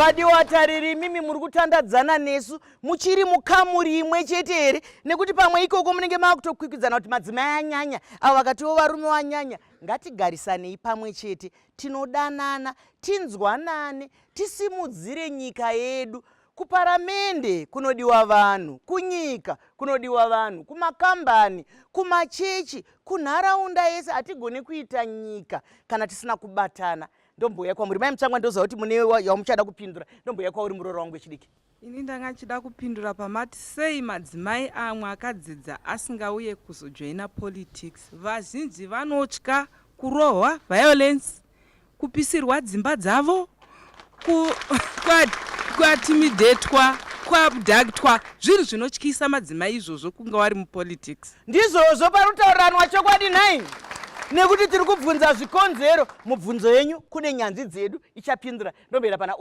Vadiwa tariri, imimi muri kutandadzana nesu muchiri mukamuri imwe chete here? Nekuti pamwe ikoko munenge makutokwikwidzana kuti madzimai anyanya, avo vakatiwo varume wanyanya. Ngatigarisanei pamwe chete, tinodanana, tinzwanane, tisimudzire nyika yedu. Kuparamende kunodiwa vanhu, kunyika kunodiwa vanhu, kumakambani, kumachechi, kunharaunda yese. Hatigone kuita nyika kana tisina kubatana. Ndombouya kwamuri mai Mutsvangwa, ndoziva kuti mune yamuchada kupindura. Ndombouya kwauri muroora wangu wechidiki. Ini ndanga ndichida kupindura pamati sei madzimai amwe akadzidza asingauye kuzojoina politics. Vazhinji vanotya kurohwa, violence, kupisirwa dzimba dzavo, kuatimidetwa, kuabductwa, zvinhu zvinotyisa madzimai izvozvo kunge wari mupolitics. Ndizvozvo parutauriranwa chokwadi nhai, nekuti tiri kubvunza zvikonzero. Mubvunzo yenyu kune nyanzvi dzedu ichapindura. Ndomboenda pana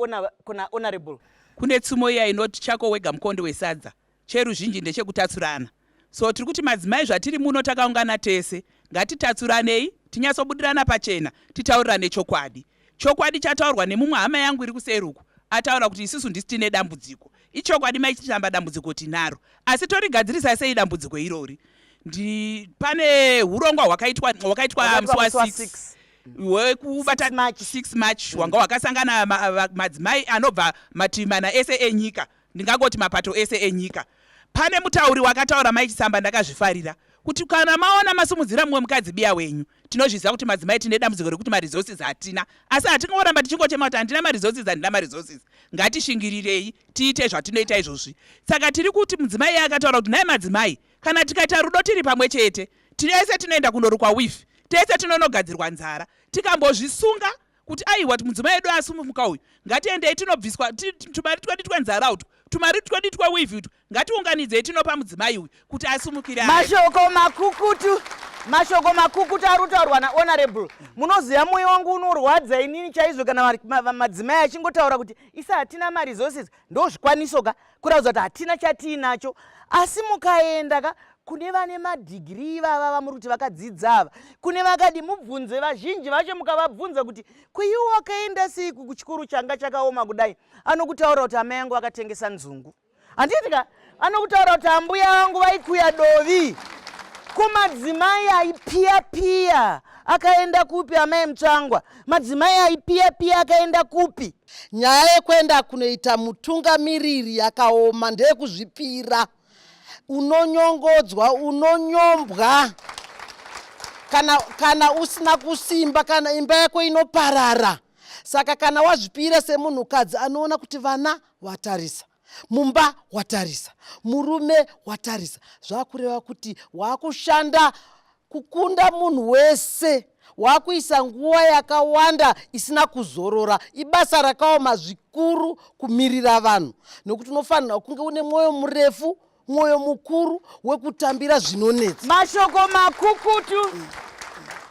kuna Honorable. Kune tsumo iya inoti chako wega mukondo wesadza, cheruzhinji ndechekutatsurana. So tiri kuti madzimai zvatiri muno takaungana tese, ngatitatsuranei, tinyatsobudirana pachena, titaurirane chokwadi. Chokwadi chataurwa nemumwe hama yangu iri kuseri uku, ataura kuti isusu ndisi tine dambudziko. Ichokwadi mai Chitamba, dambudziko tinaro. Asi torigadzirisa sei dambudziko irori? Ndi pane hurongwa hwakaitwa hwakaitwa musi wa 6 wekubata 6 March wanga wakasangana madzimai anobva mativi mana ese enyika, ndingangoti mapato ese enyika. Pane mutauri wakataura mai Chisamba, ndakazvifarira kuti kana maona masumudzira mumwe mukadzi biya wenyu. Tinozviziva kuti madzimai tine dambudziko rekuti maresources hatina, asi hatingoramba tichingochema kuti handina maresources, handina maresources. Ngatishingirirei tiite zvatinoita izvozvi. Saka tiri kuti mudzimai iye akataura kuti nhai madzimai, kana tikaita rudo tiri pamwe chete, tese tinoenda kunorukwa wifi, tese tinonogadzirwa nzara. Tikambozvisunga kuti aiwa, mudzimai edu asumuka uyu, ngatiendei tinobviswa tumari twedu twenzara utwu, tumari twedu twewivi utwu, ngatiunganidzei tinopa mudzimai uyu kuti asumukire. Mashoko makukutu, mashoko makukutu ari kutaurwa naHonorable. Munoziva mwoyo wangu unorwadza inini chaizvo kana madzimai achingotaura kuti isa hatina maresources. Ndozvikwaniso ka kuratidza kuti hatina chatiinacho, asi mukaenda ka kune vane madhigiri ivava vamuri kuti vakadzidza ava, kune vakadi, mubvunze vazhinji vacho, mukavabvunza kuti kuiwo wakaenda sei kuchikoro changa chakaoma kudai, anokutaura kuti amai yangu vakatengesa nzungu, handiti ka? Anokutaura kuti ambuya vangu vaikuya dovi. Kumadzimai aipiya piya akaenda kupi, amai Mutsvangwa? Madzimai aipiya piya akaenda kupi? Nyaya yekuenda kunoita mutungamiriri yakaoma, ndeyekuzvipira. Unonyongodzwa, unonyombwa, kana usina kusimba, kana imba yako inoparara. Saka kana wazvipira semunhukadzi anoona kuti vana watarisa, mumba watarisa, murume watarisa, zvakureva kuti wakushanda kukunda munhu wese, wakuisa nguva yakawanda isina kuzorora. Ibasa rakaoma zvikuru kumirira vanhu, nokuti unofanira kunge une mwoyo murefu, mwoyo mukuru wekutambira zvinonetsa. Mashoko makukutu,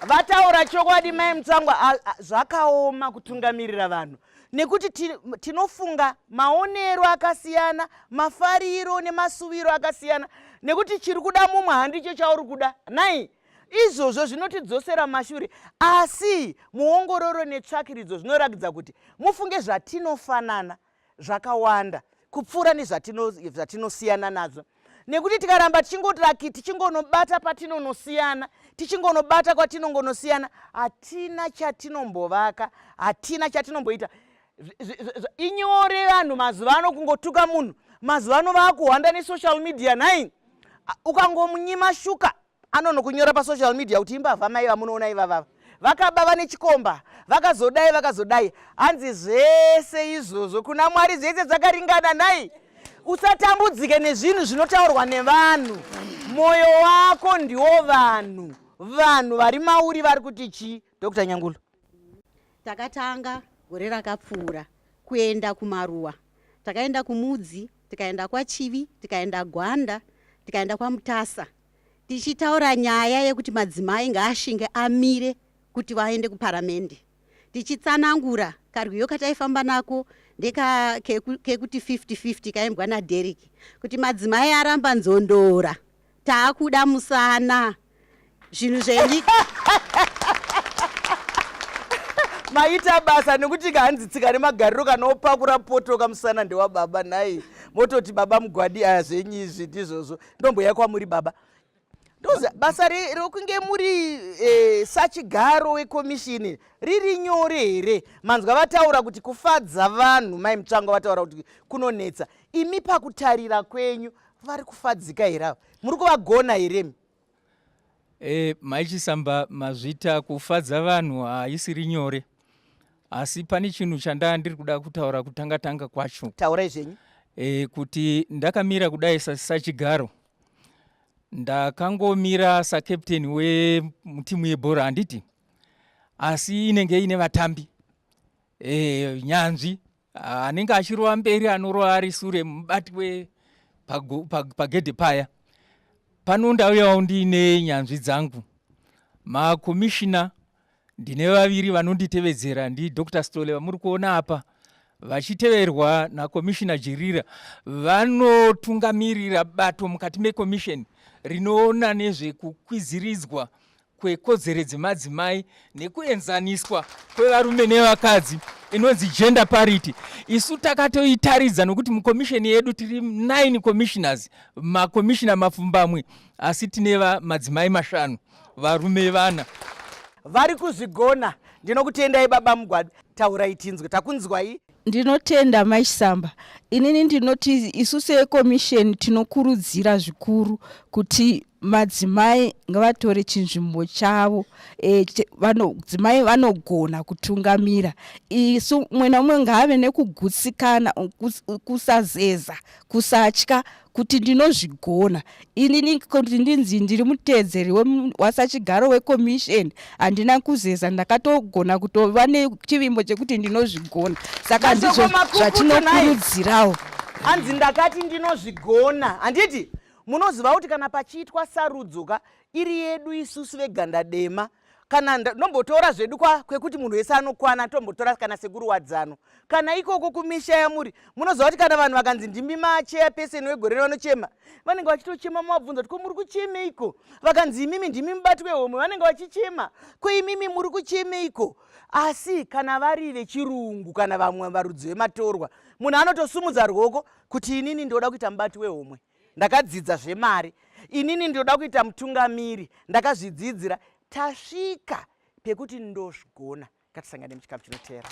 vataura chokwadi mai Mutsvangwa. Zvakaoma kutungamirira vanhu nekuti tinofunga maonero akasiyana, mafariro nemasuviro akasiyana, nekuti chiri kuda mumwe handicho chauri kuda nai. Izvozvo zvinotidzosera mashure, asi muongororo netsvakiridzo zvinoratidza kuti mufunge zvatinofanana zvakawanda kupfuura nezvatinosiyana nazvo, nekuti tikaramba tichingoti tichingonobata patinonosiyana, tichingonobata kwatinongonosiyana, hatina chatinombovaka, hatina chatinomboita. Inyore vanhu mazuva ano kungotuka munhu. Mazuva ano vaakuhwanda nesocial media nhai. Ukangomunyima shuka, anonokunyora pasocial media kuti imbavha mai vamunoona ivavava, vakaba, vane chikomba, vakazodai, vakazodai. Hanzi zvese izvozvo kuna Mwari zvese zvakaringana nhai. Usatambudzike nezvinhu zvinotaurwa nevanhu. Mwoyo wako ndiwo vanhu, vanhu vari mauri vari kuti chii? Dr Nyangulo. Takatanga gore rakapfuura kuenda kumaruwa. Takaenda kuMudzi, tikaenda kwaChivi, tikaenda Gwanda, tikaenda kwaMutasa, tichitaura nyaya yekuti madzimai ngaashinge amire kuti vaende kuparamende, tichitsanangura karwiyo kataifamba nako ndeka kekuti 50-50 kaimbwa naDerek, kuti madzimai aramba nzondora, taakuda musana, zvinhu zvenyika. Maita basa nekuti hanzi tsika nemagariro kana opakura poto kamusana ndewababa nhai. Mototi baba mugwadi aya zvenyu izvi ndizvozvo. Ndomboya kwamuri baba. Ndoza basa rokunge muri e, sachigaro wekomishini riri nyore here? Manzwa vataura kuti kufadza vanhu, mai Mutsvangwa vataura kuti kunonetsa. Imi pakutarira kwenyu vari kufadzika here ava? Muri kuvagona here imi? E, Mai Chisamba, mazvita. Kufadza vanhu haisiri nyore, asi pane chinhu chandaa ndiri kuda kutaura kutanga tanga kwacho. Taurai zvenyu. E, kuti ndakamira kudai sachigaro, ndakangomira sakapteni wemutimu yebhora, handiti? Asi inenge ine vatambi e, nyanzvi, anenge achirova mberi, anorova ari sure, mubati wepagedhe paya. Pano ndauyawo ndiine nyanzvi dzangu, makomishina. Ndine vaviri vanonditevedzera, ndiDr Stole vamuri kuona apa, vachiteverwa naKomishina Jirira, vanotungamirira bato mukati mekomisheni rinoona nezvekukwidziridzwa kwekodzero dzemadzimai nekuenzaniswa kwevarume nevakadzi, inonzi gender parity. Isu takatoitaridza nokuti mukomisheni yedu tiri 9 commissioners, makomishina mapfumbamwe, asi tine madzimai mashanu, varume vana. Vari kuzvigona. Ndinokutendai baba Mugwadi. Taurai tinzwe, takunzwai. Ndinotenda Mai Chisamba. Inini ndinoti isu sekomisheni tinokurudzira zvikuru kuti madzimai ngavatore chinzvimbo chavo. E, vano, vanogona kutungamira. Isu mumwe naumwe ngaave nekugutsikana, kusazeza, kusatya kuti ndinozvigona. Inini kuti ndinzi ndiri muteedzeri wasachigaro wekomisheni, handina kuzeza, ndakatogona kutova nechivimbo chekuti ndinozvigona. Saka ndizvo zvatinokurudzirawo. Hanzi ndakati ndinozvigona, handiti? Munoziva kuti kana pachiitwa sarudzo ka, iri yedu isusu veganda dema, kana ndombotora zvedu kwekuti munhu wese anokwana, tombotora kana sekuruwadzano kana ikoko kumisha yamuri, munoziva kuti kana vanhu vakanzi ndimi machairperson wegore, vanochema, vanenge vachitochema. Mavabvunza kuti ko muri kuchemeiko? Vakanzi imimi ndimi mubati wehomwe, vanenge vachichema, ko imimi muri kuchemeiko? Asi kana vari vechirungu kana vamwe varudzi vematorwa, munhu anotosumudza ruoko kuti inini ndoda kuita mubati wehomwe, ndakadzidza zvemari, inini ndoda kuita mutungamiri, ndakazvidzidzira. Tasvika pekuti ndozvigona. Ngatisangane muchikamu chinoteera.